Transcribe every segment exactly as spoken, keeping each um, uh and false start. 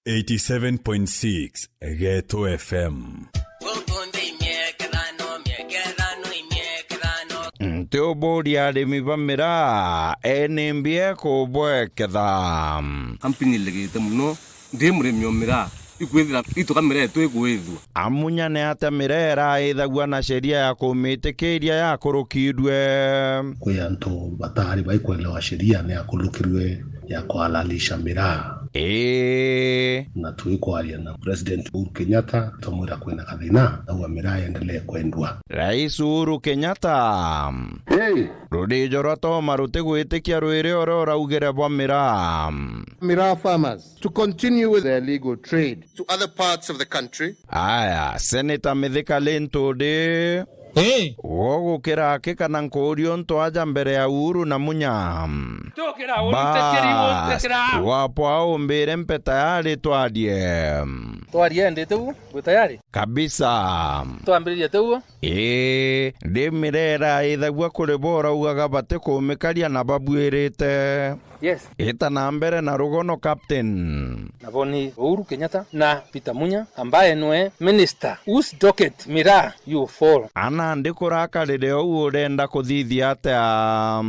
Eighty-seven point six Geto F M. Nti uburia arimi ba miraa, eni mbie kubweketha. Ampinyiligite mono, ndi murimi o miraa, ikwithira ituka miraa yetu igwithua. Amunya ni atia miraa iraithagua na sheria ya kumitikiria yakurukirue? Kwi antu bataari baikwelewa sheria ni yakurukirue ya kuhalalisha miraa. Ii. Na twikwaria na President Uhuru Kenyatta, twamwira kwina kathina, auga miraa yendelee kwendwa. Rais Uhuru Kenyatta. Hey! Rurijo rwa Toma rutigwitikia rwiri uria uraugire bwa miraa. Miraa farmers to continue with their legal trade to other parts of the country. Aya, Senator Mithika Linturi. Hey! Gugukira aki kana nkuuria untu aja mbere ya Uhuru na Munya? Tukira, untekeri, Bas, untekera. Gwapwa umbire mpe tayari twarie. Twarie ndite u, wi tayari? Kabisa. Twambiririe te uo? Ii, ndi miraa ithagua kuri bo uraugaga batikumikaria na babuirite. Yes. Ita na mbere na rugono, Captain. Nabo ni Uhuru Kenyatta na Peter Munya, ambaye nwe minister whose docket miraa you fall. Ana ndi kurakarire uu urenda kuthithia atia?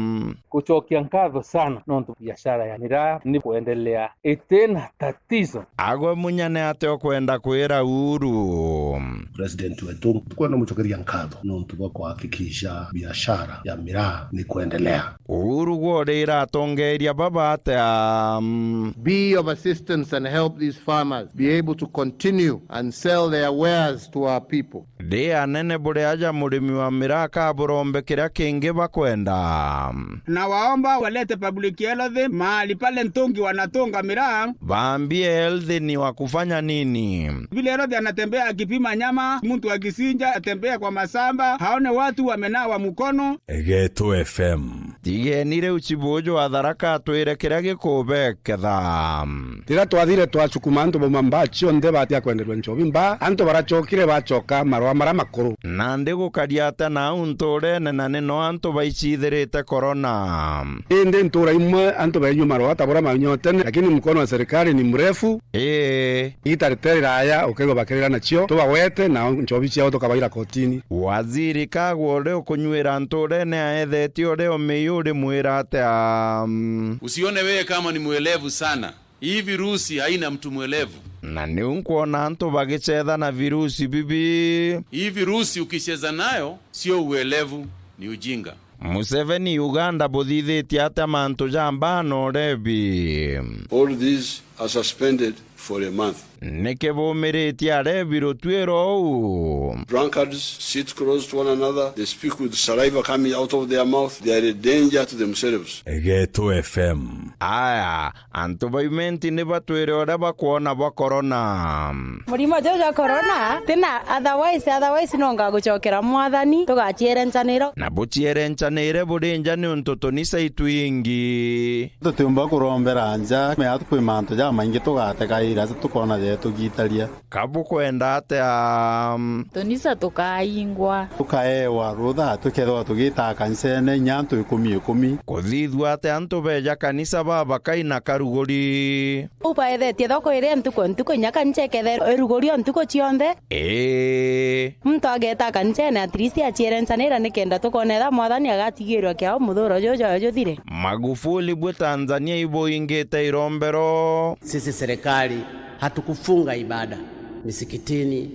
Gucokia nkatho sana nontu biashara ya miraa ni kuendelea itina tatizo. Agwe Munya ni atia ukwenda kwira Uhuru? President wetu, tukwenda mucokeria nkatho nontu bwa kuhakikisha biashara ya miraa ni kuendelea. Uhuru gwe urira atongeeria baba atia? Be of assistance and help these farmers be able to continue and sell their wares to our people. Ndi anene buri aja murimi wa miraa kaburombe kiria kingi bakwenda. Na waomba walete public health mahali pale ntungi wanatunga miraa. Baambie health ni wa kufanya nini? Vile health anatembea akipima nyama, mtu akisinja, atembea kwa masamba, haone watu wamenawa mkono. Geto F M. Tigeni riu Chibuju wa Tharaka atwire kiria gikubeketha. Riria twathire twacukuma antu bauma mbaa cionthe batia kwenderua nchobi mbaa, antu baracokire bacoka marwa maria makuru. Nandi gukaria atia nau ntuurene na ni no antu baicithirite korona? Indi ntuura imwe antu baenyua marwa ta buria manyua tene, lakini mkono wa serikali ni mrefu. Ii. Igita rite riraya ukaigua bakirira nacio, tubagwete na nchobi ciao tukabaira kotini. Waziri Kagwe uria ukunyuira ntuurene aethetie uria umiu urimwira atia? Usione wewe kama ni mwelevu sana. Hii virusi haina mtu mwelevu. Na niu nkwona antu bagicetha na virusi bibi. Hii virusi ukicheza nayo, sio uelevu, ni ujinga. Museveni, Uganda buthithitie atia mantu ja mbaa na urebi? All these are suspended for a month. Niki bumiritie arebi rutuiro uu? Drunkards sit close to one another, they speak with saliva coming out of their mouth, they are a danger to themselves. Geto F M. Aya, antu ba Imenti ni batwire uria bakwona bwa korona. Murimo juu jwa korona, tina otherwise, otherwise no ngagucokera Mwathani, tugaciere ncaniro. Na buciere ncanire buri nja niuntu tunisa itwingi. Tutiumba kurombera nja, mea kwi mantu jamaingi tugatekaira, tukona jetu gitaria. Ka bukwenda atia? Tunisa tukaingwa. Tukaewa rutha, tukethwa tugitaa kanisene inya antu ikumi ikumi. Kuthithua atia antu beja kanisa babakai na karuguri? Ubaethetie thoko iria ntuku ntuku, inya kanisa ikethirwa iruguri o ntuku cionthe. Ii. Muntu ageta kanisene, at least aciere ncanira nikenda tukona etha Mwathani agatigirwa kiao muthuro juju juthire. Magufuli bwi Tanzania ibuingite irombero. Sisi serikali hatukufunga ibada misikitini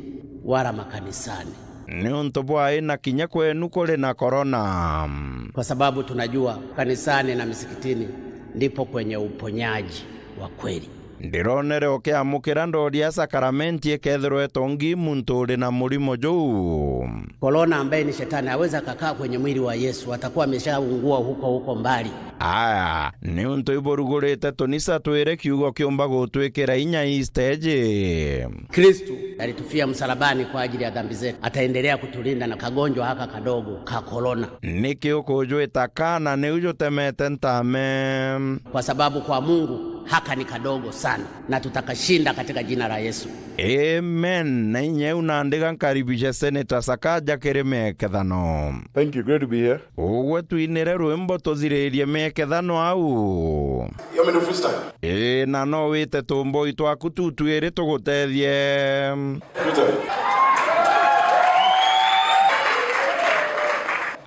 wala makanisani. Niuntu bwai na kinya kwenu kuri na korona. Kwa sababu tunajua kanisani na misikitini ndipo kwenye uponyaji wa kweli. Ndironere ukiamukira ndori ya sakaramenti ikethirwa itongi muntu uri na murimo juu. Korona ambaye ni shetani aweza akakaa kwenye mwili wa Yesu, atakuwa ameshaungua huko huko mbali. Aya, niuntu iburugurite tunisa twire kiugo kiumba gutwikira inya ii stage. Kristu alitufia msalabani kwa ajili ya dhambi zetu, ataendelea kutulinda na kagonjwa haka kadogo ka korona. Niki ukujwita kana niu jutemete ntame? Kwa sababu kwa Mungu Haka ni kadogo sana, na tutakashinda katika jina la Yesu. Amen. Na inya iu nandi gankaribishe Senator Sakaja kiri mekethano. Thank you. Great to be here. Ugwe twinire rwimbo tuthiririe mekethano au. You want me to freestyle? Ii, na no wite tumboi twaku tu twiri tugutethie. Freestyle.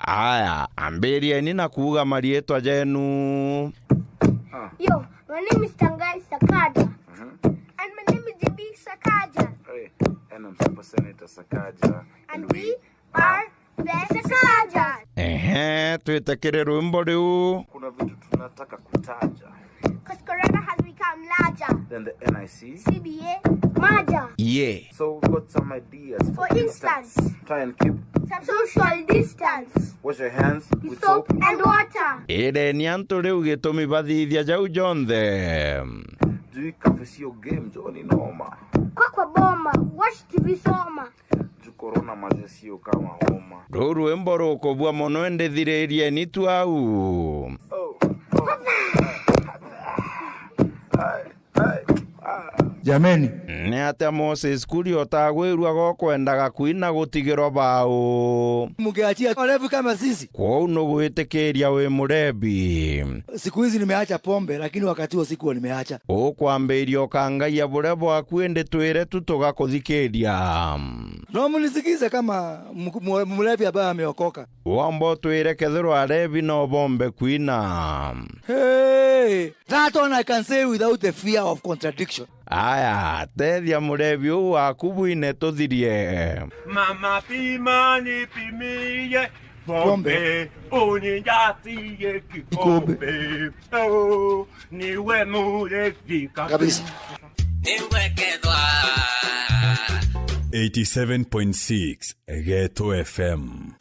Aya, ambirieni na kuuga mariitwa jenu. Yo, my name is Tangai Sakaja. And my name is J B Sakaja. Hey, and I'm Super Senator Sakaja. And we are the Sakaja. Ehe, twite kiri rwimbo riu. Kuna vitu tunataka kutaja. 'Cause corona has become larger than the N I C, C B A, maja. Yeah. So we've got some ideas. For instance, try and keep some social distance. Wash your hands with soap and water. Ireni antu riu gitumi bathithia jau jonthe. Juu kafe sio game, Johnny, noma. Kwa kwa boma, watch T V, soma. Juu corona maze sio kama homa. Ruu rwimbo rukubua mono, indi thiririeni tu au. Oh, oh. Ai, ai, ah. Jameni. Ni atia Moses Kuria utagwirua gokwendaga kwina gutigirwa bau? Mungeachia walevi kama sisi. Kwou nugwitikiria wi murebi? Siku hizi nimeacha pombe, lakini wakati huo sikuwa nimeacha. Ukwambiria ukangaia buria bwaku, indi twire tu tugakuthikiria. No munisikize kama mku-, mwe-, mlevi ambaye ameokoka. Wamba utwire kethirwa arebi no bombe kwina. Hey, that one I can say without the fear of contradiction. Aya, tethia murebi uu waku bwine tuthirie. Mama pima nipimie pombe, pombe, uninjatie kikombe. Kikombe. Oh, niwe murebi kabisa. Kabisa. Niwe kethwa. Eighty-seven point six Geto F M.